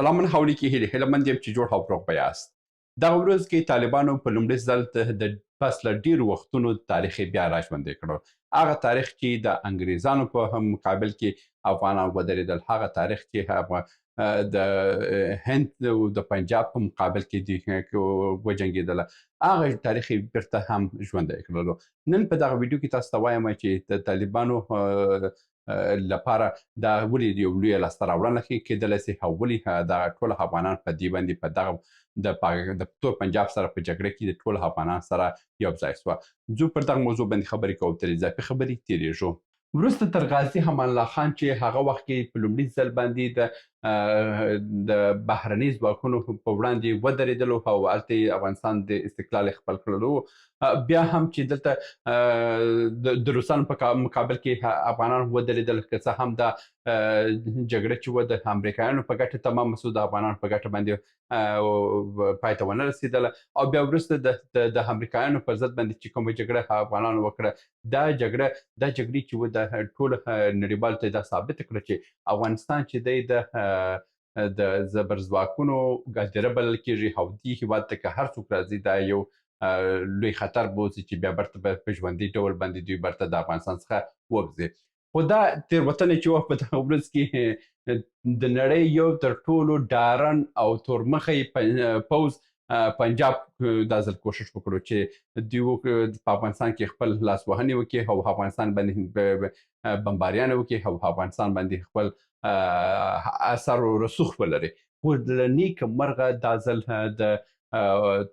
سلامونه حولی کې هیله هیله مند یم چې جوړ او روغ به یاست. دغه ورځ کې طالبانو په لومړي ځل د پس له ډیرو وختونو تاریخ بیا راژوندی کړو. هغه تاریخ چې د انګریزانو په مقابل کې افغانان ودرېدل، هغه تاریخ چې د هند او د پنجاب په مقابل کې دوی وجنګېدله، هغه تاریخ یې بیرته هم ژوندی کړلو. نن په دغه ویډیو کې تاسو ته وایم چې د طالبانو لپاره دا ولې یو لویه لاسته راوړنه کېدلی سي او ولې دا ټول افغانان په دې باندې په دغه د تور پنجاب سره په جګړه کې د ټول افغانان سره یو ځای سوه. ځو پر دغه موضوع باندې خبرې کوو، تر اضافي خبرې تېرېږو. وروسته تر غازي امان الله خان چې هغه وخت کې په لومړي ځل باندې د بهرني ځواکونو په وړاندې ودرېدلو او هلته یې افغانستان د استقلال خپل کړلو، بیا هم چې دلته د روسانو په مقابل کې افغانان ودرېدل، که څه هم دا جګړه چې وه د امریکایانو په ګټه تمامه سو، د افغانانو په ګټه باندې پای ته ونه رسېدله. او بیا وروسته د امریکایانو پر ضد باندې چې کومه جګړه افغانانو وکړه، دا جګړه دا جګړې چې وه د ټول نړیوالو ته دا ثابته کړه چې افغانستان چې دی د زبرځواکونو ګادره بلل کېږي او دې هېواد ته که هر څوک راځي دا یو لوی خطر بوځي چې بیا برته په ژوندي ډول باندې دوی برته د افغانستان څخه ووځي. خو دا تېروتنه چې وه په دغه ورځ کې د نړۍ یو تر ټولو ډارن او تورمخی پوځ پنجاب دا ځل کوشش وکړو چې دوی په افغانستان کې خپل لاسوهنې وکړي او افغانستان باندې بمباریانې وکړي او افغانستان باندې خپل اثر او رسوخ ولري. خو له نیکه مرغه دا ځل د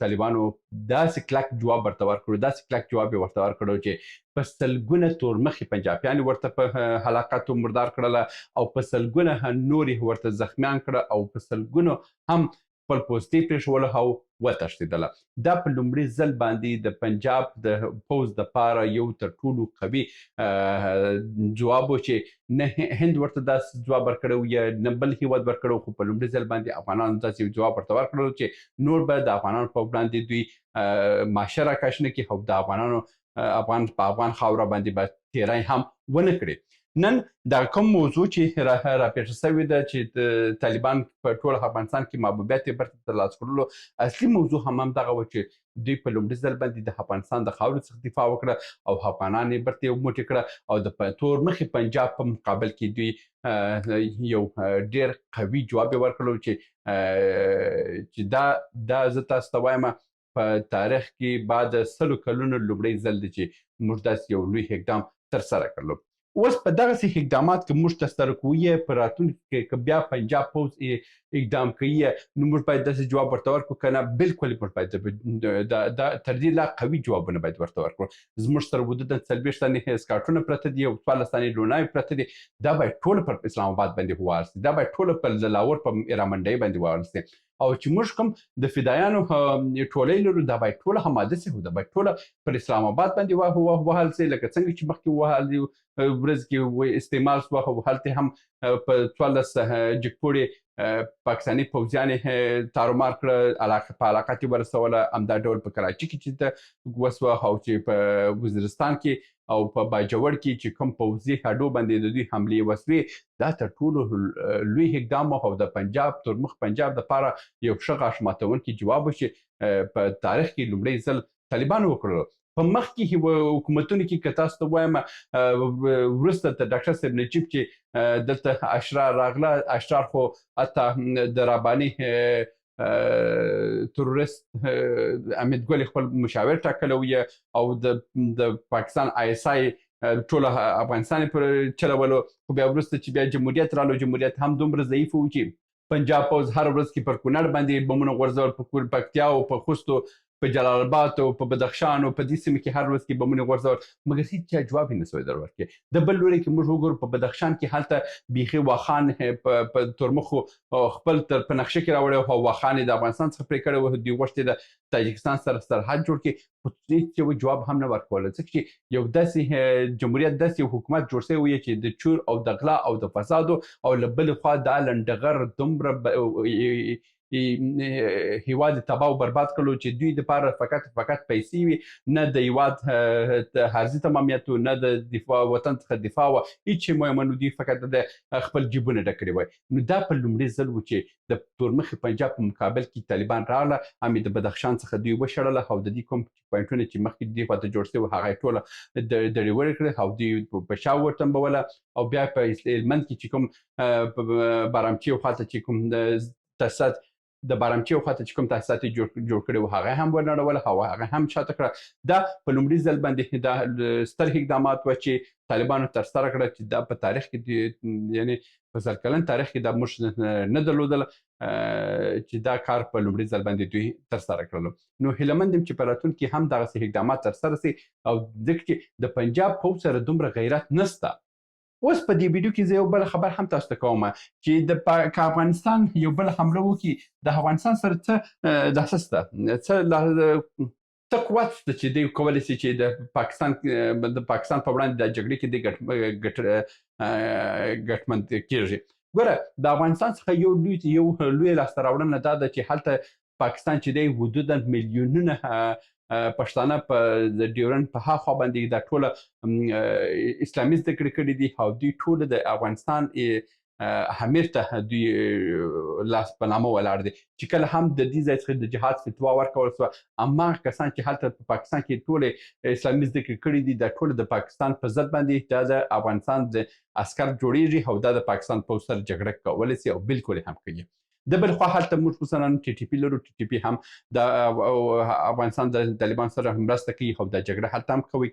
طالبانو داسې کلک جواب ورته ورکړو، داسې کلک جواب یې ورته ورکړو چې په سلګونه تورمخي پنجابیان ورته په هلاکت مردار کړله او په سلګونه نور یې ورته زخمیان کړه او په سلګونو هم خپل پوستې پرېښوله او وتښتېدله. دا په لومړي ځل باندې د پنجاب د پوځ دپاره یو تر ټولو قوي ځواب و چې نه هند ورته داسې ځواب ورکړی و یا نه بل هیواد ورکړی و، خو په لومړي ځل باندې افغانانو داسې یو ځواب ورته ورکړل چې نور به د افغانانو په وړاندې دوی ماشه راکش نه کړي او د افغانانو افغان په افغان خاوره باندې به تیری هم ونه کړي. نن دا کوم موضوع چې راپېښه شوې ده چې طالبان په ټول افغانستان کې محبوبیت یې بیرته ترلاسه کړلو، اصلي موضوع هم همدغه وه چې دوی په لومړي ځل باندې د افغانستان د خاورې څخه دفاع وکړه او افغانان یې بیرته یو موټی کړه او د تور مخي پنجاب په مقابل کې دوی یو ډیر قوي جواب یې ورکړلو چې دا زه تاسو ته وایم په تاریخ کې بعد 100 کلونو لومړی ځل دی چې موږ داسې یو لوی اقدام ترسره کړلو. اوس په دغسې اقدامات کې موږ ترسره کوو یې په راتلونکي کې که بیا پنجاب پوځ اقدام کوي نو موږ باید داسې جواب ورته ورکړو، که نه بالکل موږ باید دا تر دې لا قوي جوابونه باید ورته ورکړو. زموږ سره حدوداً 40 دانې اسکارټونه پرته دي او 14 دانې لوناوې پرته دي، دا باید ټوله پر اسلام آباد باندې ووهل سي، دا باید ټوله پر لاهور په ایرامنډۍ باندې ووهل سي. او چې موږ کوم د فدایانو ټولۍ لرو دا باید ټوله هماده سي، دا باید ټوله پر اسلام آباد باندې وهل سي، لکه څنګه چې مخکې وهل ورځ کې استعمال سوه او هلته هم په 14 جګپوړي پاکستاني پوځیان یې تارومار کړه، په علاقه کې ورسوله. همدا ډول په کراچي کې چې وسوه او چې په وزیرستان کې او په باجوړ کې چې کوم پوځي هډو باندې د دوی حملې وسوې، دا تر ټولو لوی اقدام و او د پنجاب تر مخ پنجاب دپاره یو ښه غاښ ماتوونکی جواب و چې په تاریخ کې لومړی ځل طالبانو وکړلو. په مخکې حکومتونو کې که تاسو ته وایم وروسته تر ډاکټر صاحب نجیب چې دلته اشرار راغله، اشرار خو حتی د راباني تروریست امید ګل خپل مشاور ټاکلی و او د پاکستان آی اس آی ټول افغانستان پر چلولو. خو بیا وروسته چې بیا جمهوریت رالو، جمهوریت هم دومره ضعیف و چې پنجاب پوځ هر ورځ کې پر کونړ باندې بمونه غورځول، په پکتیا او په خوست په جلال آباد او په بدخشان او په دې سیمه کې هر ورځ کې بمونه غورځول، مګر هیڅ چا جواب یې نه سوی در ورکړی. د بل لوري کې موږ وګورو په بدخشان کې هلته بیخي واخان په تورمخو خپل تر په نقشه کې راوړی او واخان یې د افغانستان څخه پرې کړی و، دوی غوښتي د تاجکستان سره سرحد جوړ کړي، خو هیڅ یو جواب هم نه ورکول، ځکه چې یو داسې جمهوریت داسې یو حکومت جوړ شوی و چې د چور او د غلا او د فسادو او له بلې خوا دا لنډغر دومره هیواد تباه او برباد کړو، چې دوی د پاره فقط فقط پیسې وي، نه د هیواد ارضي تمامیت، نه د دفاع وطن څخه دفاع وه، هیڅ شی مهمه نه، دوی فقط د خپل جیبونه ډک کړي وای. نو دا په لومړي ځل و چې د تورمخي پنجاب په مقابل کې طالبان راغله، هم د بدخشان څخه دوی وشړله او د دې کوم پوینټونه چې مخکې دې خواته جوړ شوي هغه یې ټوله دړې وړې کړې او دوی په شا وټمبوله. او بیا په هلمند کې چې کوم بارامچې خواته چې کوم تاسیسات، د بارامچې خواته چې کوم تاسیسات جوړ کړي وو هغه هم ونړول او هغه هم شاته کړه. دا په لومړي ځل باندې دا ستر اقدامات وه چې طالبانو ترسره کړه، چې دا په تاریخ کې یعنی په 1000 کلن تاریخ کې دا موږ نه درلودله چې دا کار په لومړي ځل باندې دوی ترسره کړلو. نو هیله مند یم چې په راتلونکي هم دغسې اقدامات ترسره سي، او ځکه چې د پنجاب پوځ سره دومره غیرت نسته. اوس په دې ویډیو کې زه یو بل خبر هم تاسو ته کوم چې د که افغانستان یو بل حمله وکړي، د افغانستان سره څه داسې شته، څه قوت شته چې دوی کولی شي چې د پاکستان په وړاندې د جګړې کې دوی ګټمند کېږي. ګوره، د افغانستان څخه یو لوی لاسته راوړنه دا ده چې هلته پاکستان چې دی حدوداً میلیونونه پښتانه په ډیورنډ په هاخوا باندې دا ټوله اسلامي زده کړې کړې دي، او دوی ټوله د افغانستان امیر ته دوی لاس په نامه ولاړ دي، چې کله هم د دې ځای څخه د جهاد فتوا ورکول سوه، هماغه کسان چې هلته په پاکستان کې ټولې اسلامي زده کړې کړې دي، دا ټول د پاکستان په ضد باندې دا د افغانستان د عسکر جوړیږي او دا د پاکستان پوځ سره جګړه کولی سي او بالکل هم کوي. د بل خوا هلته موږ مثلا ټي ټي پي لرو، ټي ټي پي هم د افغانستان د طالبان سره مرسته کوي او دا جګړه هلته هم کوي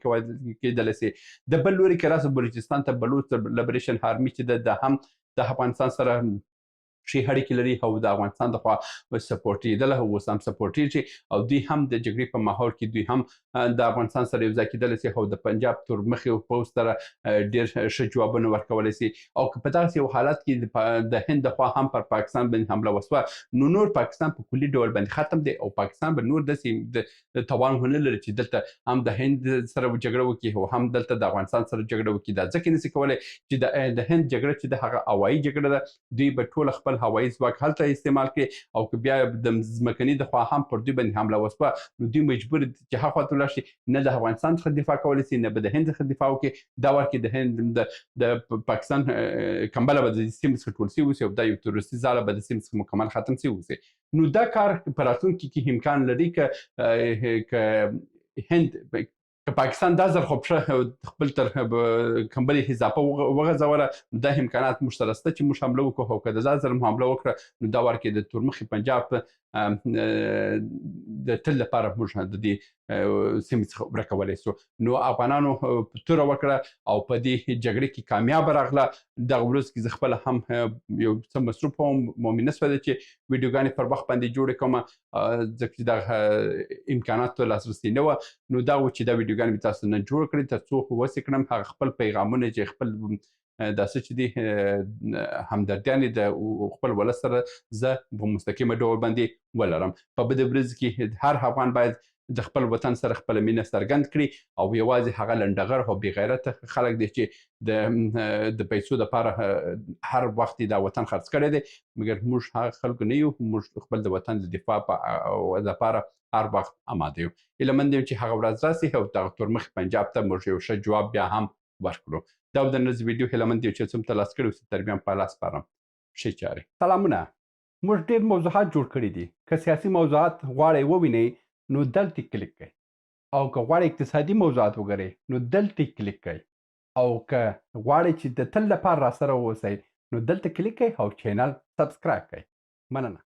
کېدلی سي. د بل لوري که راسو بلوچستان ته، بلوچ لبریشن آرمي چې ده، دا هم د افغانستان سره ښې اړیکې لري او د افغانستان د خوا سپورټېدله او اوس هم سپورټېږي، او دوی هم د جګړې په ماحول کې دوی هم د افغانستان سره یو ځای کېدلی سي او د پنجاب تور مخې پوځ سره ډېر ښه جوابونه ورکولی سي. او که په دغسې یو حالت کې د هند د خوا هم پر پاکستان باندې حمله وسوه، نو نور پاکستان په کلي ډول باندې ختم دی او پاکستان به نور داسې د توان ونه لري چې دلته هم د هند سره جګړه وکړي او هم دلته د افغانستان سره جګړه وکړي. دا ځکه نسي کولی چې د هند جګړه چې د هغه هوایي جګړه ده، دوی به ټوله خپل هوایي ځواک هلته استعمال کړي، او که بیا د ځمکني د خوا هم پر دوی باندې حمله وسوه، نو دوی مجبور دي چې هاخوا ته ولاړ شي، نه د افغانستان څخه دفاع کولی سي، نه به د هند څخه دفاع وکړي. دا وخت کې د هند د پاکستان کمبله به د سیمې څخه ټول سوي اوسي او دا یو تروریستي ځاله به د سیمې څخه مکمل ختم سوي اوسي. نو دا کار په راتلونکي کې امکان لري که هند که پاکستان دا ځل خو پښه خپل تر کمبلې اضافه وغځوله، نو دا امکانات موږ سره شته چې موږ حمله وکړو، او که دا ځل مو حمله وکړه، نو دا وار کې د تورمخي پنجاب د تل لپاره موږ د دې سیمې څخه ورکولی سو. نو افغانانو توره وکړه او په دې جګړې کې کامیابه راغله. دغه ورځ کې زه خپله هم یو څه مصروف وم، مو مې نه سوه چې ویډیوګانې پر وخت باندې جوړې کړم، ځکه چې دغه امکاناتو ته لاسرسی نه وه. نو دا و چې دا ویډیوګانې مې تاسو نن جوړ کړې تر څو خو وسې کړم هغه خپل پیغامونه چې خپل دا څه چې دي همدردیانې د خپل ولس سره زه په مستقیمه ډول باندې ولرم. په بده ورځ کې هر افغان باید د خپل وطن سره خپله مینه څرګند کړي، او یوازې هغه لنډغر او بې غیرته خلک دي چې د پیسو دپاره هر وخت یې دا وطن خرڅ کړی دی، مګر موږ هغه خلکو نه یو، موږ خپل د وطن د دفاع دپاره هر وخت اماده یو. هیله مند یم چې هغه ورځ راسي او دغه تورمخ پنجاب ته موږ یو ښه جواب بیا هم ورکړو. دا و د نن ورځې ویډیو، هیله مند یو چې څوم ته لاس کړي اوسئ، تر بیا هم په لاس سپارم. ښې چارې. سلامونه. موږ ډېر موضوعات جوړ کړي دي، که سیاسي موضوعات غواړئ ووینئ نو دلته کلیک کړئ، او که غواړئ اقتصادي موضوعات وګورئ نو دلته کلیک کړئ، او که غواړئ چې د تل لپاره راسره واوسئ نو دلته کلیک کړئ او چینل سبسکرایب کړئ. مننه.